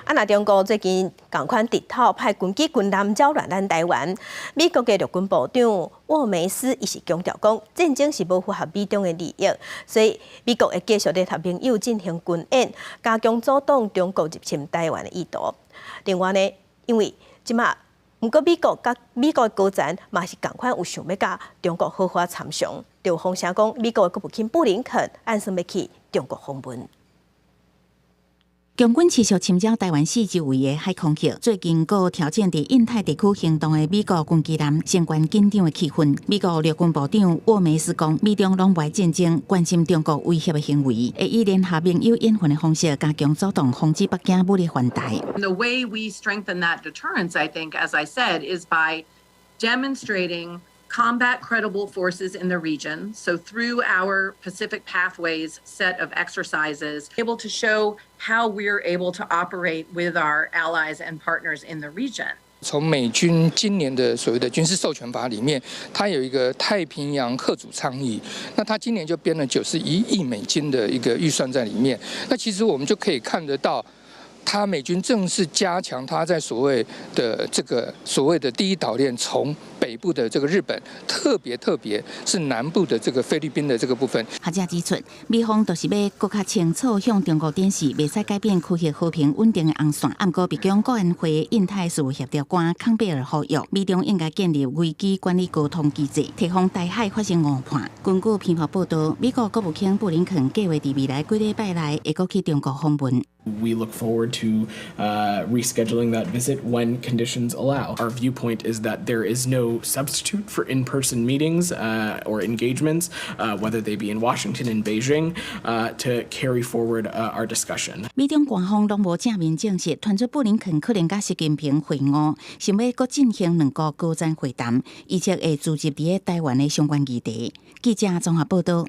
啊，若中國最近仝款直頭派軍機軍艦擾亂咱臺灣，美國的陸軍部長沃梅斯伊是強調講，戰爭是無符合美中的利益，所以美國會繼續聯合盟友進行軍演，加強阻擋中國入侵臺灣的意圖。另外呢，因為這馬毋過美國佮美國高層嘛是仝款有想欲佮中國好好參詳，就有風聲講美國的國務卿布林肯按算欲去中國訪問。共軍持續侵擾臺灣四周圍的海空域，最近閣挑戰佇印太地區行動的美國軍機艦，升懸緊張的氣氛。美國陸軍部長沃梅斯講，美中攏無愛戰爭，關心中國威脅的行為，會以聯合盟友演訓的方式加強阻擋，防止北京武力犯台。 The way we strengthen that deterrence, I think, as I said, is by demonstrating combat credible forces in the region. So through our Pacific Pathways set of exercises, able to show how we're able to operate with our allies and partners in the region. 從美軍今年的所謂的軍事授權法裡面，它有一個太平洋嚇阻倡議，那它今年就編了91億美金的一個預算在裡面。那其實我們就可以看得到，他美軍正是加強他在所謂的這個所謂的第一島鏈，從北部的這個日本，特別特別是南部的這個菲律賓的這個部分。學者指出，美方就是欲閣較清楚向中國展示，袂使改變區域和平穩定的紅線。毋過，白宮國安會印太事務協調官康貝爾呼籲，美中應該建立危機管理溝通機制，提防台海發生誤判。根據彭博報導，美國國務卿布林肯計劃佇未來幾禮拜內會閣去中國訪問。 We look forward to rescheduling that visit when conditions allow. Our viewpoint is that there is no substitute for in-person meetings or engagements, whether they be in Washington and Beijing, to carry forward our discussion. 美中官方攏無正面證實，傳出布林肯可能佮習近平會晤，想欲閣進行兩國高層會談，預測會觸及佇咧臺灣的相關議題。記者綜合報導。